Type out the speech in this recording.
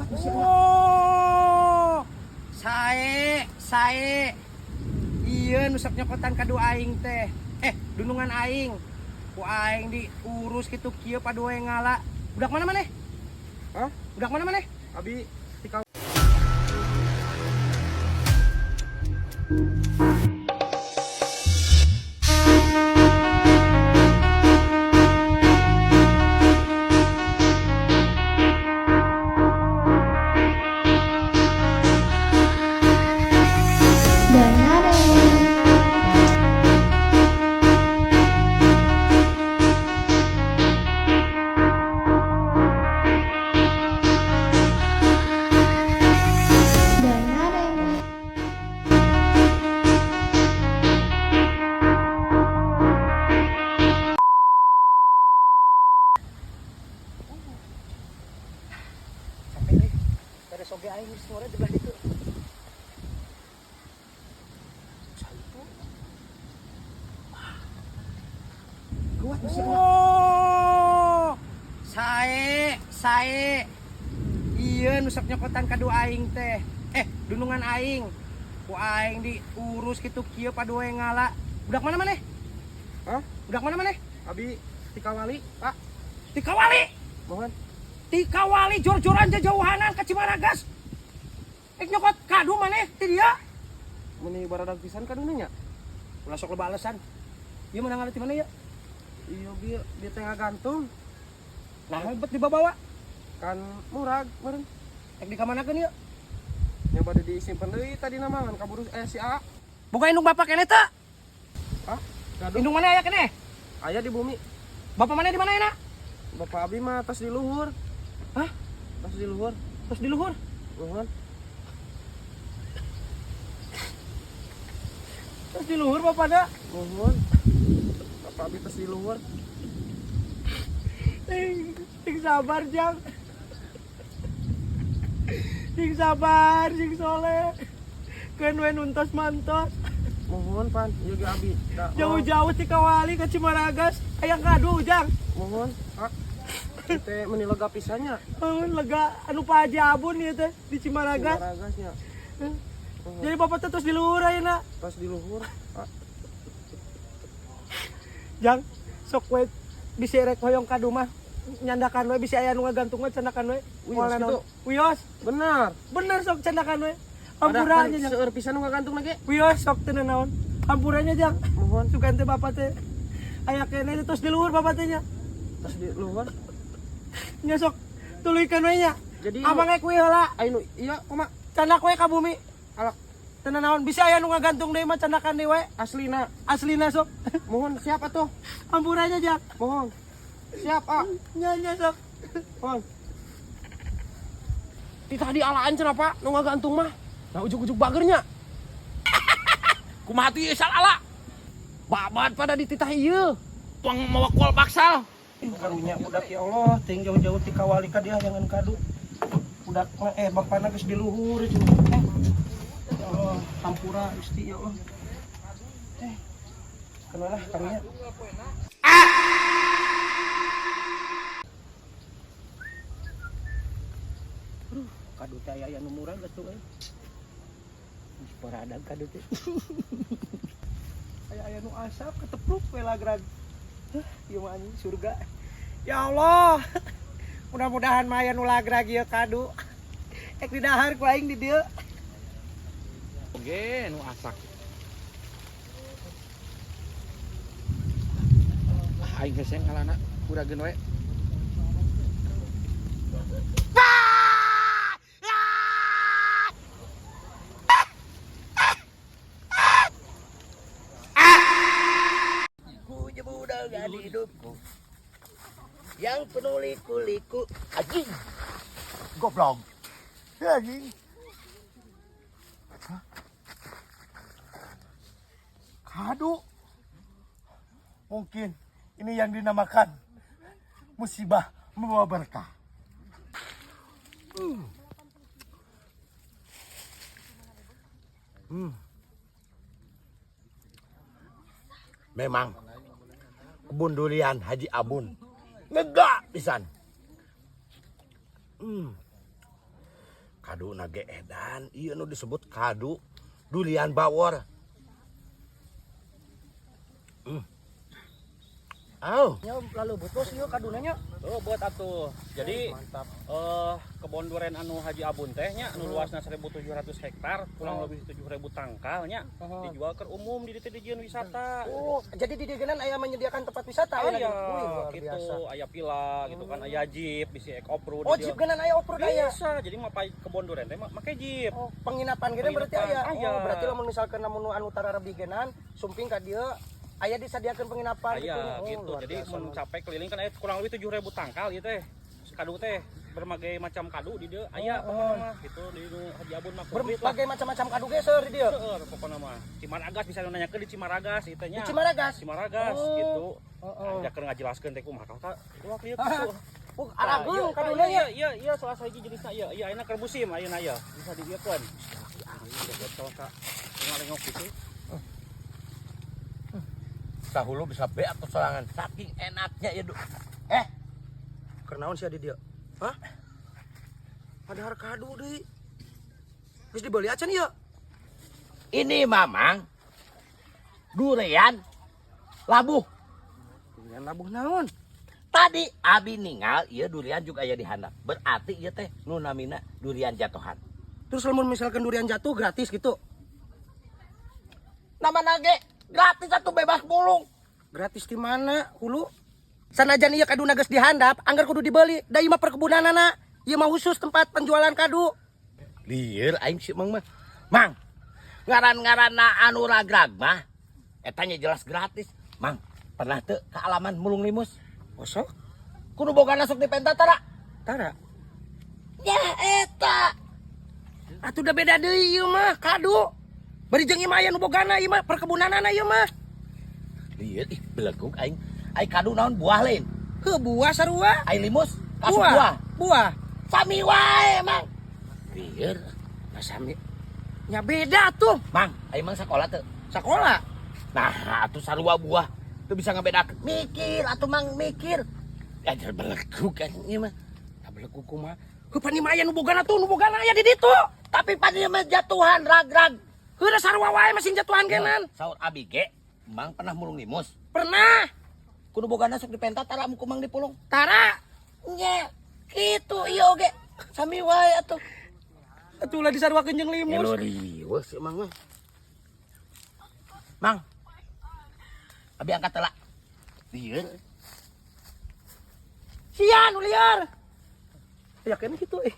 Oh, sae, sae. Iya, nu sok nyokotan kadu aing teh. Eh, dunungan aing. Ku aing diurus kitu kieu padu we ngala. Budak mana maneh? Hah? Budak mana maneh? Abi tika. Donare. Donare. Capek euy. Beres oge aing geus ngore di belah ditu. Saipu. Kuat masih. Oh, sae, sae. Iya, nu sok nyokotan kadu aing teh. Eh, dunungan aing. Ku aing diurus kitu kieu padu we ngala. Budak mana maneh? Hah? Budak mana maneh? Abi tika wali, Pak. Tika wali. Mohon. Tika wali jor-joran jauhanan ka Cimaragas. Ek nyokot kadu maneh ti dia. Meni baradag pisan kaduna nya. Ulah sok loba alasan. Ieu menang ngala ti mana ya? Iya bieu di tengah gantung. Nah, bet dibawa. Kan murag meureun. Ek dikamanakeun ieu? Nya bade disimpen deui tadi nama ngan kaburu si A. Boga indung bapak keneh teu? Hah? Gaduh. Indung mana aya keneh? Aya di bumi. Bapak mana di mana enak? Bapak abi mah tos di luhur. Hah? Tos di luhur. Terus di luhur. Mohon. Terus di luhur bapakna. Mohon. Bapak abi tos di luhur. Sing, sing sabar jang. Sing sabar, sing soleh. Keun we nuntos mantos. Mohon pan, ieu ge abi. Da, Jauh-jauh ti Kawali ke Cimaragas, aya kadu jang. Mohon, Pak. Teh meni lega pisan nya. Oh, lega anu Pak Haji Abun ieu teh di Cimaragas. Cimaragas nya. Jadi bapak teh terus di luhur ayeuna. Tos di luhur, Pak. Jang, sok we bisi rek hoyong kadu mah nyandakan we bisi aya nu ngagantung we candakan we. Wios Moal gitu? naon. Wios, Benar. bener sok candakan we. Hampuranya jang. Seueur pisan nu ngagantung lagi. Wios sok teu naon. Hampuranya jang. Mohon. Sugan teh bapak teh aya keneh terus di luhur bapak teh nya. Tos di luhur. Nya sok tuluykeun we nya. Jadi Amang ek we heula. Ayo iya kumaha? Candak we ka bumi. Alak Teu naon bisa aya nu ngagantung deui mah candakan deui we. Aslina. Aslina sok. Mohon siap atuh. Hampuranya jang. Mohon. Siap, ah. Nya nya sok. Mohon. Ti tadi alaan cenah, Pak, nu ngagantung mah. Nah ujug-ujug bagernya. Kumaha tuh ieu ala? Babat pada dititah ieu. Tuang mawa kol baksal. Karunya budak ya Allah, ting jauh-jauh ti kawali ka dia jangan kadu. Budak mah bapana geus di luhur cenah. Ya Allah, hampura Gusti ya Allah. Kenalah karunya. Aduh, kadu teh aya nu murah geus tuh euy. Geus paradag kadu teh. Aya-aya nu asap ketepluk we lagrag. Hah, ieu mah anjing surga. Ya Allah. Mudah-mudahan mah aya nu lagrag ieu kadu. Ek didahar ku aing di dieu. Oke, nu asak. Ah, aing hese ngalana kurageun we. Ku dengan hidupku yang penuh liku-liku. Anjing, goblok, anjing. Hah? Kadu. Mungkin ini yang dinamakan musibah membawa berkah. Memang kebun durian Haji Abun ngegak pisan. Kadu na ge edan, ieu nu disebut kadu durian bawor. Au. Nya lalu butuh sih kaduna nya. Oh, buat atuh. Jadi kebon duren anu Haji Abun teh nya anu luasna 1700 hektar, kurang lebih 7000 tangkal nya, dijual ke umum di dieu teh dijieun wisata. Oh, jadi di dieu aya menyediakan tempat wisata Aya aya. Wih, luar gitu, biasa. Aya villa gitu kan, aya jeep, bisa ek off-road. Oh, di dieu. jeep geunan aya off-road aya. Bisa, jadi mah kebon duren teh make jeep. Oh, penginapan gitu berarti aya. Penginapan, aya. Oh, berarti lamun misalkan lamun anu tararebih geunan sumping ka dieu aya disadiakeun penginapan Aya gitu. Oh, gitu. luar Jadi biasa, mun Mang. capek keliling kan aya kurang lebih 7000 tangkal ieu teh. Kadu teh berbagai macam kadu di dieu aya pokokna mah gitu di nu Haji Abun mah komplit lah. Berbagai macam-macam kadu ge seueur di dieu. Seueur pokokna mah. Cimaragas bisa nanyakeun di Cimaragas ieu teh nya. Di Cimaragas. Cimaragas Oh. gitu. Oh, oh. Nah, keur ngajelaskeun teh kumaha ka wah kieu gitu. Oh, arageung Nah, kaduna iya, nya. iya, iya, salah sahiji jenisna iya. Iya, ayeuna keur musim ayeuna ieu. Bisa diieukeun. Iya, ka ngalengok gitu. Sahulu bisa beak atau sorangan saking enaknya ya, Du. Eh, Keur naon sia di dieu? Hah? Padahal kadu deui. Geus dibeli acan ieu. Ini Mamang durian labuh. Durian labuh naon? Tadi abi ningal ieu durian juga aya di handap. Berarti ieu teh nu namina durian jatuhan. Terus lamun misalkan durian jatuh gratis gitu. Nama nage gratis atau bebas mulung. Gratis di mana? Hulu? Sanajan ieu kaduna geus dihandap, anggar kudu dibeli. Da ieu mah perkebunanana. Ieu mah khusus tempat penjualan kadu. Lieur aing si Mang mah. Mang, ngaran-ngaranna anu ragrag mah eta nya jelas gratis. Mang, pernah teu kaalaman mulung limus? Osok? Kudu boga sok dipenta tara? Tara. Ya eta. Atuh udah beda deui ieu mah kadu. Bari jeung ieu mah aya nu bogana ieu mah perkebunanana ieu mah. Lieur ih belegug aing. Ai kadu naon buah lain? Heuh, buah sarua. Ai limus kasuk Buah. buah. Buah. Sami wae, Mang. Lieur. Nah, sami. Nya beda tuh. Mang, ai Mang sakola teu? Sekolah. Nah, atuh sarua buah. Teu bisa ngabedakeun. Mikir atuh Mang, mikir. Ajar belegug kan ieu mah. Da belegug kumaha? Heuh, pan ieu mah aya nu bogana tuh, nu bogana aya di ditu. Tapi pan ieu mah jatuhan ragrag. Heuh, da sarua wae masing jatuhan genan. Saur abi ge, Mang pernah mulung limus? Pernah. Kudu bogana sok dipenta tara ku Mang dipulung? Tara. Nya, kitu ieu oge. Sami wae atuh. Atuh lah disaruakeun jeung limus. Elo riweuh si Mang mah. Mang. Abi angkat heula. Lieur. Sia nu liar. Yakin gitu eh.